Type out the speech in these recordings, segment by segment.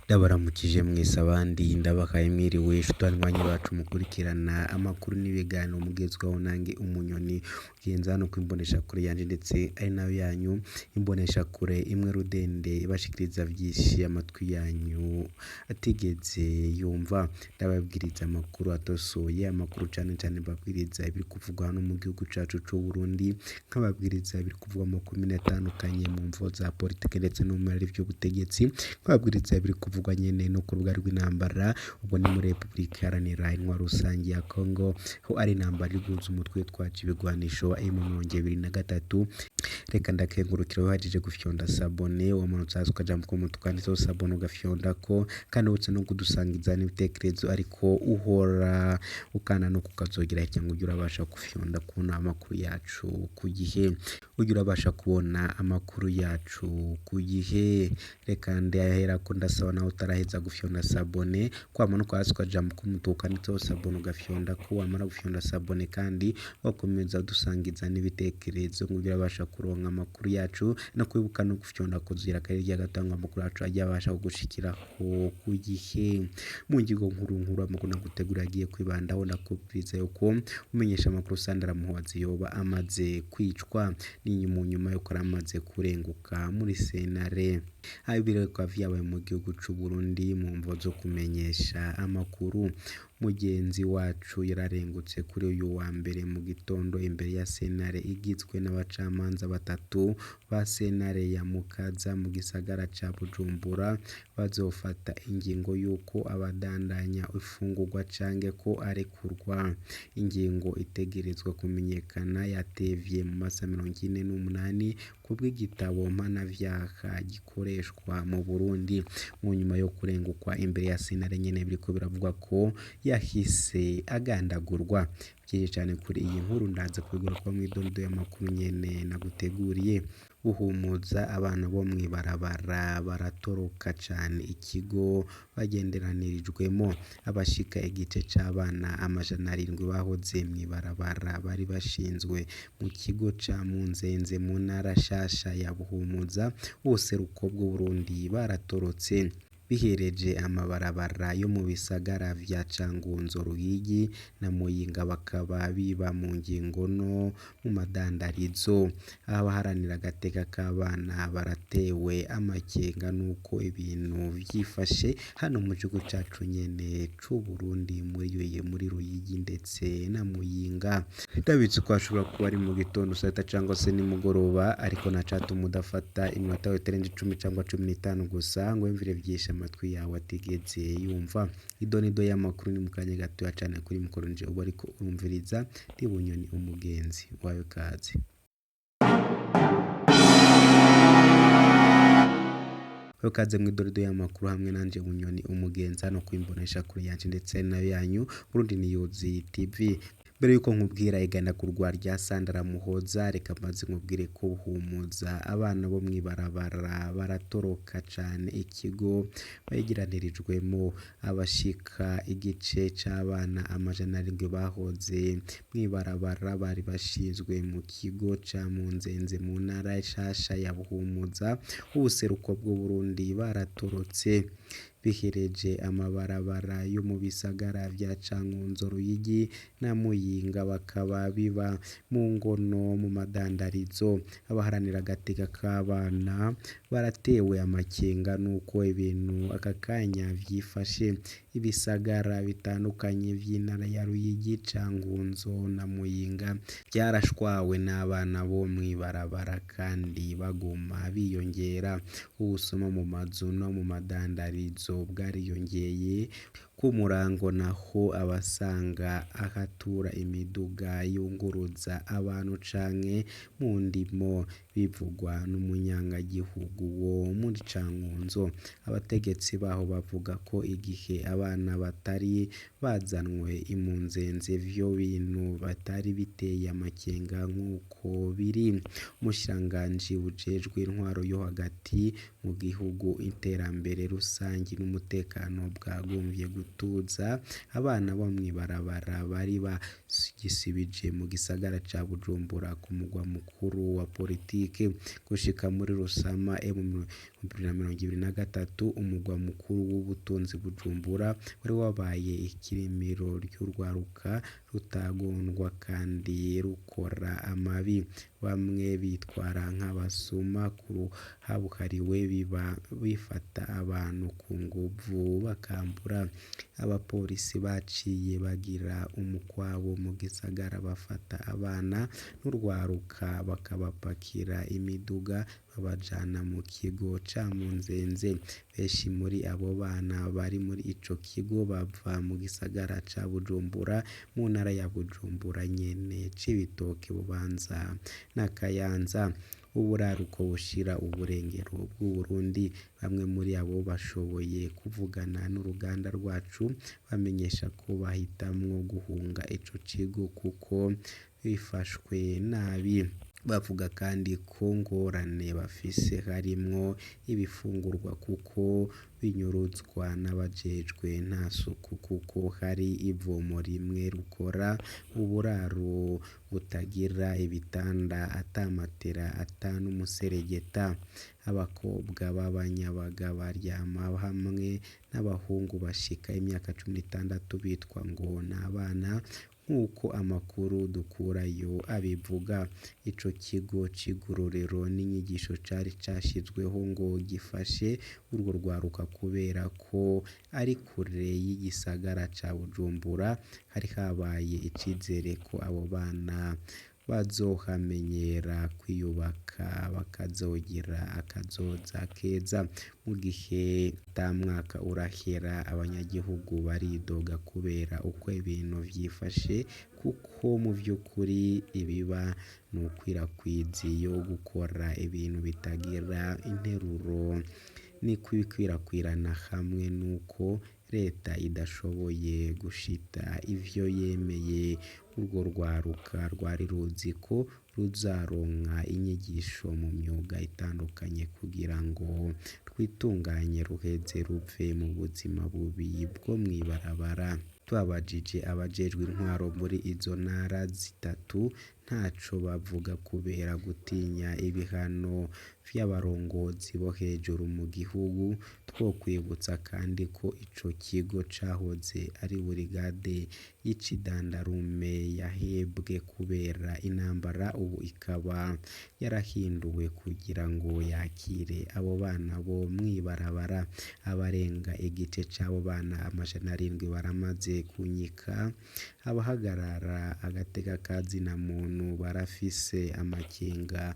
Ndabaramukije mwese abandi ndabahaye mwiriwe nshuti banywanyi bacu mukurikirana amakuru n'ibiganiro mugezwaho nange umunyoni ugenza hano kw'imboneshakure yanje ndetse ari nayo yanyu imboneshakure imwe rudende ibashikiriza vyinshi amatwi yanyu atigeze yumva. Ndababwiriza amakuru atosoye, amakuru cane cane mbabwiriza ibiri kuvugwa hano mu gihugu cacu c'Uburundi, nkababwiriza ibiri kuvugwa mu makomine atandukanye mu mvo za politike ndetse no mu vy'ubutegetsi, nkababwiriza ibiri kuvugwa nyene no ku rubuga rw'intambara, ubwo ni muri Repubulika Iharanira Intwaro Rusangi ya Congo, aho ari intambara iri guhuza umutwe witwaje ibigwanisho wa M23. Reka ndakengurukira wahejeje gufyonda sabone, wamanutse hasi ukaja mu twanditseho sabone ugafyondako, kandi wibutse no kudusangiza n'ibitekerezo ariko uhora ukanda no kukazogera cyangwa ujye urabasha gufyonda kubona amakuru yacu ku gihe, ujye urabasha kubona amakuru yacu ku gihe. Reka ndaherako ndasaba nawe utaraheza gufyonda sabone, kwamanuka hasi ukaja mu kumutuku kanditseho sabone ugafyondako, wamara gufyonda sabone kandi wakomeza udusangiza n'ibitekerezo ngo ujye urabasha kuronka amakuru yacu, no kwibuka no gufyonda kuzugira akari gatangwa amakuru yacu ajye abasha kugushikiraho ku gihe. Mu ngingo nkuru nkuru amakuru nagutegura agiye kwibandaho, ndakubwiriza yuko umenyesha amakuru Sandra Muhozi yoba amaze kwicwa ni mu nyuma yuko yari amaze kurenguka muri sentare. Aho ibirego vyabaye mu gihugu c'Uburundi mu mvo zo kumenyesha amakuru. Mugenzi wacu yararengutse kuri uyu wa mbere mu gitondo imbere ya sentare igizwe n'abacamanza batatu ba sentare ya Mukaza mu gisagara ca Bujumbura, bazofata ingingo y'uko abandanya ifungurwa canke ko arekurwa. Ingingo itegerezwa kumenyekana yatevye mu masaha 48 kubw'igitabo mpanavyaha gikoreshwa mu Burundi. Mu nyuma yo kurengukwa imbere ya sentare nyene biriko biravugwa ko yahise agandagurwa. Vyinshi cane kuri iyi nkuru ndaza kubigaruka mw'idondo y'amakuru nyene naguteguriye. Buhumuza abana bo mw'ibarabara baratoroka cane ikigo bagenderanirijwemo. Abashika igice c'abana 700 bahoze mw'ibarabara bari bashinzwe mu kigo ca Munzenze mu ntara nshasha ya Buhumuza, ubuseruko bw'Uburundi baratorotse. Bihereje amabarabara yo mu bisagara vya Cankuzo, Ruyigi na Muyinga bakaba biba mu ngingo no mu madandarizo. Abaharanira agateka k'abana baratewe amakenga n'uko ibintu vyifashe hano mu gihugu cacu nyene c'Uburundi muri Ruyigi ndetse na Muyinga. Ndabizi ko hashobora kuba ari mu gitondo, saa sita cangwa se nimugoroba, ariko ntacatuma udafata iminota itarenze 10 cangwa 15 gusa ngo wiyumvire vyinshi amatwi yawe atigeze yumva. Idonido y'amakuru ni mu kanya gatoya cane kuri mikoro nje uba ariko urumviriza ndi Bunyoni umugenzi wawe kaze. Kaze mw'idorido y'amakuru hamwe nanje Bunyoni umugenzi hano kw'imboneshakure yanje ndetse nayo yanyu Burundi News TV. Mbere yuko nkubwira igandagurwa rya Sandra Muhoza, reka mbanze nkubwire ko Buhumuza abana bo mw'ibarabara baratoroka cane ikigo begeranirijwemo. Abashika igice c'abana 700 bahoze mw'ibarabara bari bashinzwe mu kigo ca Munzenze mu ntara nshasha ya Buhumuza, ubuseruko bw'Uburundi baratorotse. Bihereje amabarabara yo mu bisagara vya Cankuzo, Ruyigi na Muyinga bakaba biba mu ngono mu madandarizo. Abaharanira agateka k'abana baratewe amakenga n'uko ibintu aka kanya vyifashe. Ibisagara bitandukanye vy'intara ya Ruyigi, Cankuzo na Muyinga vyarashwawe n'abana bo mw'ibarabara kandi baguma biyongera. Ubusuma mu mazu no mu madandarizo bwariyongeye. Ku murango naho abasanga ahatura imiduga yunguruza abantu canke mu ndimo, bivugwa n'umunyagihugu wo muri Cankuzo. Abategetsi baho bavuga ko igihe abana batari bazanwe i Munzenze ivyo bintu batari biteye amakenga nk'uko biri. Umushikiranganji bujejwe intwaro yo hagati mu gihugu, iterambere rusangi n'umutekano bwagomvye gutuza abana bo mw'ibarabara bari bagisibije mu gisagara ca Bujumbura ku mugwa mukuru wa politike. Gushika muri Rusama 2023 umugwa mukuru w'Uburundi. w'ubutunzi Bujumbura wari wabaye ikirimiro ry'urwaruka rutagondwa kandi rukora amabi. Bamwe bitwara nk'abasuma kabuhariwe biba bifata abantu ku nguvu bakambura. Abapolisi baciye bagira umukwabo mu gisagara bafata abana n'urwaruka bakabapakira imiduga babajana mu kigo ca Munzenze. Benshi muri abo bana bari muri ico kigo bava mu gisagara ca Bujumbura, mu ntara ya Bujumbura nyene, Cibitoke, Bubanza na Kayanza. Uburaruko bushira uburengero bw'Uburundi. Bamwe muri abo bashoboye kuvugana n'uruganda rwacu bamenyesha ko bahitamwo guhunga ico kigo kuko bifashwe nabi. Bavuga kandi ko ngorane bafise harimwo ibifungurwa kuko binyuruzwa n'abajejwe, nta suku kuko hari ivomo rimwe rukora, uburaro butagira ibitanda, ata matera, ata n'umuseregeta. Abakobwa b'abanyabaga baryama hamwe n'abahungu bashika imyaka 16 bitwa ngo n'abana nk'uko amakuru dukurayo abivuga. Ico kigo c'igororero n'inyigisho cari cashizweho ngo gifashe urwo rwaruka kubera ko ari kure y'igisagara ca Bujumbura, hari habaye icizere ko abo bana bazohamenyera kwiyubaka bakazogira akazoza keza. Mu gihe ata mwaka urahera abanyagihugu baridoga kubera uko ibintu vyifashe kuko mu vy'ukuri ibiba n'ukwirakwizi yo gukora ibintu bitagira interuro n'ikwikwirakwirana hamwe n'uko leta idashoboye gushita ivyo yemeye. Urwo rwaruka rwari ruzi ko ruzaronka inyigisho mu myuga itandukanye kugira ngo rwitunganye ruheze ruve mu buzima bubi bwo mw'ibarabara. Twabajije abajejwe intwaro muri izo ntara zitatu ntaco bavuga kubera gutinya ibihano vy'abarongozi bo hejuru mu gihugu. Twokwibutsa kandi ko ico kigo cahoze ari burigade y'ikidandarume yahebwe kubera intambara, ubu ikaba yarahinduwe kugira ngo yakire abo bana bo mw'ibarabara. Abarenga igice c'abo bana 700 baramaze kunyika. Abahagarara agateka ka zina muntu barafise amakenga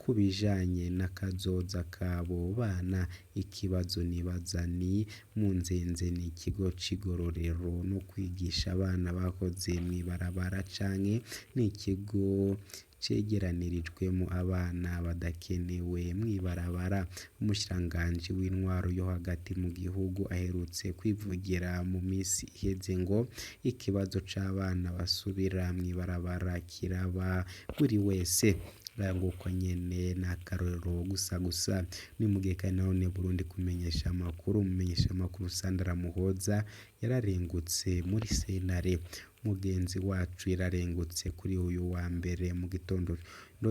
ku bijanye n'akazoza k'abo bana. Ikibazo nibaza ni Munzenze ni ikigo c'igororero no kwigisha abana bahoze mw'ibarabara canke ni ikigo cegeranirijwemwo abana badakenewe mw'ibarabara? Umushikiranganji w'intwaro yo hagati mu gihugu aherutse kwivugira mu misi iheze ngo ikibazo c'abana basubira mw'ibarabara kiraba buri wese. Nguko nyene n'akarorero gusa gusa. Ni mu gihe kandi none Burundi kumenyesha amakuru, umumenyesha amakuru Sandra Muhoza yararengutse muri sentare. Mugenzi wacu yararengutse kuri uyu wa mbere mu gitondo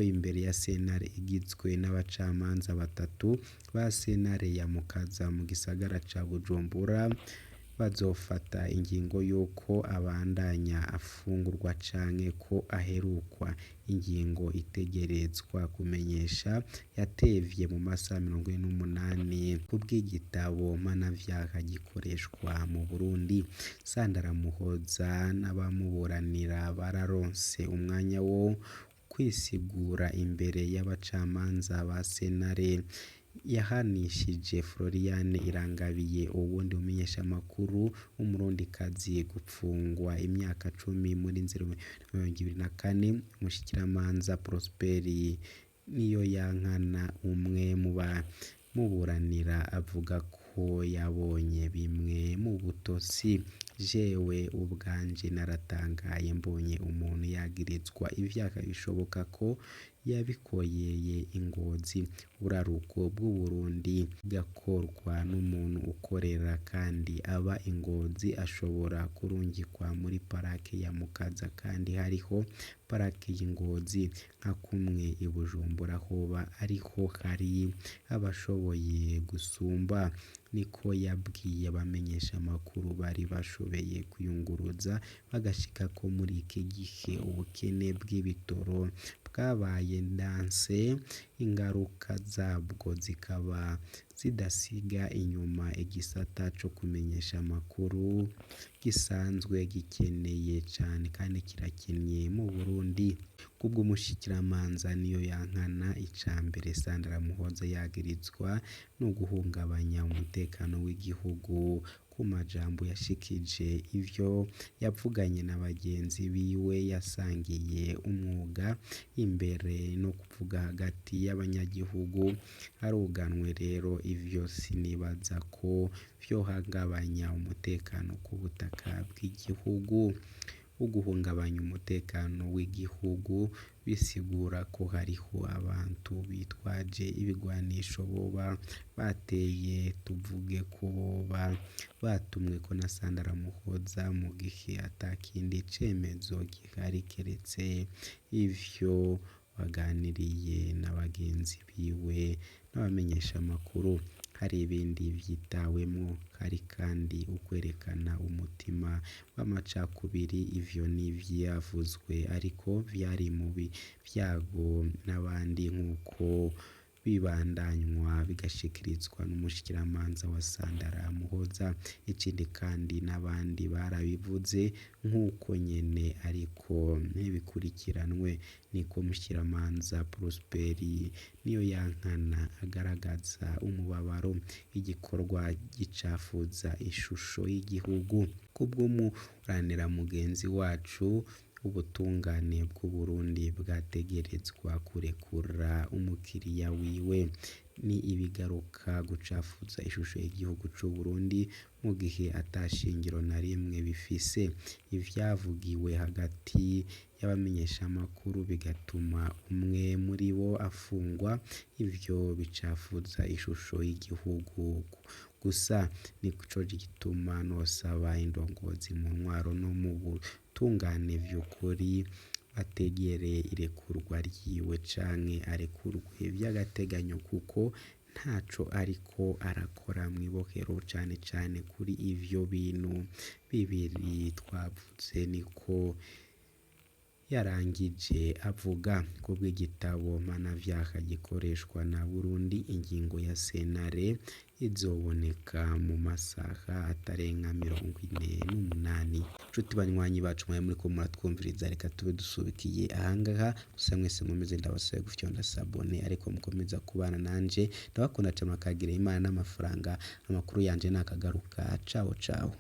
imbere ya sentare igizwe n'abacamanza batatu ba sentare ya Mukaza mu gisagara ca Bujumbura bazofata ingingo y'uko abandanya afungurwa canke ko aherukwa. Ingingo itegerezwa kumenyesha yatevye mu masaha 48 kubw'igitabo mpanavyaha gikoreshwa mu Burundi. Sandra Muhoza n'abamuburanira bararonse umwanya wo kwisigura imbere y'abacamanza ba sentare yahanishije Floriane Irangabiye, uwundi mumenyeshamakuru w'umurundikazi, gupfungwa imyaka 10 muri nzero 2024. Umushikiramanza Prosper Niyoyankana, umwe mu bamuburanira, avuga ko yabonye bimwe mu butosi. Jewe ubwanje naratangaye mbonye umuntu yagirizwa ivyaha bishoboka ko Yabikoreye i Ngozi, buraruko bw'Uburundi, bigakorwa n'umuntu ukorera kandi aba i Ngozi ashobora kurungikwa muri parake ya Mukaza kandi hariho parake y'i Ngozi, nka kumwe i Bujumbura hoba ariho hari abashoboye gusumba, niko yabwiye abamenyeshamakuru bari bashoboye kwiyunguruza bagashika ko muri iki gihe ubukene bw'ibitoro bwabaye ndanse, ingaruka zabwo zikaba zidasiga inyuma igisata co kumenyesha amakuru gisanzwe gikeneye cane kandi kirakenye mu Burundi. Kubw'umushikiramanza Niyoyankana, icambere Sandra Muhoza yagirizwa no guhungabanya umutekano w'igihugu ku majambo yashikije ivyo yavuganye na bagenzi biwe yasangiye umwuga imbere no kuvuga hagati y'abanyagihugu aruganwe rero ivyo sinibaza ko vyohungabanya umutekano ku butaka bw'igihugu. Uguhungabanya umutekano w'igihugu bisigura ko hariho abantu bitwaje ibigwanisho boba bateye, tuvuge ko boba batumweko na Sandra Muhoza mu gihe atakindi cemezo gihari keretse ivyo baganiriye na bagenzi biwe n'abamenyeshamakuru. Hari ibindi vyitawemwo, hari kandi ukwerekana umutima w'amacakubiri, ivyo ntivyavuzwe ariko vyari mu vyago n'abandi nk'uko bibandanywa bigashikirizwa n'umushikiramanza wa Sandra Muhoza. Ikindi kandi n'abandi barabivuze nk'uko nyene ariko ntibikurikiranwe, niko umushikiramanza Prosper Niyoyankana agaragaza umubabaro igikorwa gicafuza ishusho y'igihugu. Kubw'umuranira mugenzi wacu, ubutungane bw'Uburundi bwategerezwa kurekura umukiriya wiwe. Ni ibigaruka gucafuza ishusho y'igihugu c'Uburundi mu gihe ata shingiro na rimwe bifise. Ivyavugiwe hagati y'abamenyeshamakuru bigatuma umwe muri bo afungwa, ivyo bicafuza ishusho y'igihugu gusa. Nico gituma nosaba indongozi mu ntwaro no mu butungane vy'ukuri bategere irekurwa ryiwe canke arekurwe vy'agateganyo kuko ntaco ariko arakora mw'ibohero cane cane kuri ivyo bintu bibiri twavuze, niko yarangije avuga. Kubw'igitabo mpanavyaha gikoreshwa na Burundi, ingingo ya sentare izoboneka mu masaha atarenga 48. Nshuti banywanyi bacu mwari muriko muratwumviriza, reka tube dusubikiye ahangaha. Gusa mwese nkomeze ndabasabe gufyonda sabone, ariko mukomeza kubana nanje. Ndabakunda cane, makagira Imana n'amafaranga. Amakuru yanje nakagaruka. Ciao ciao.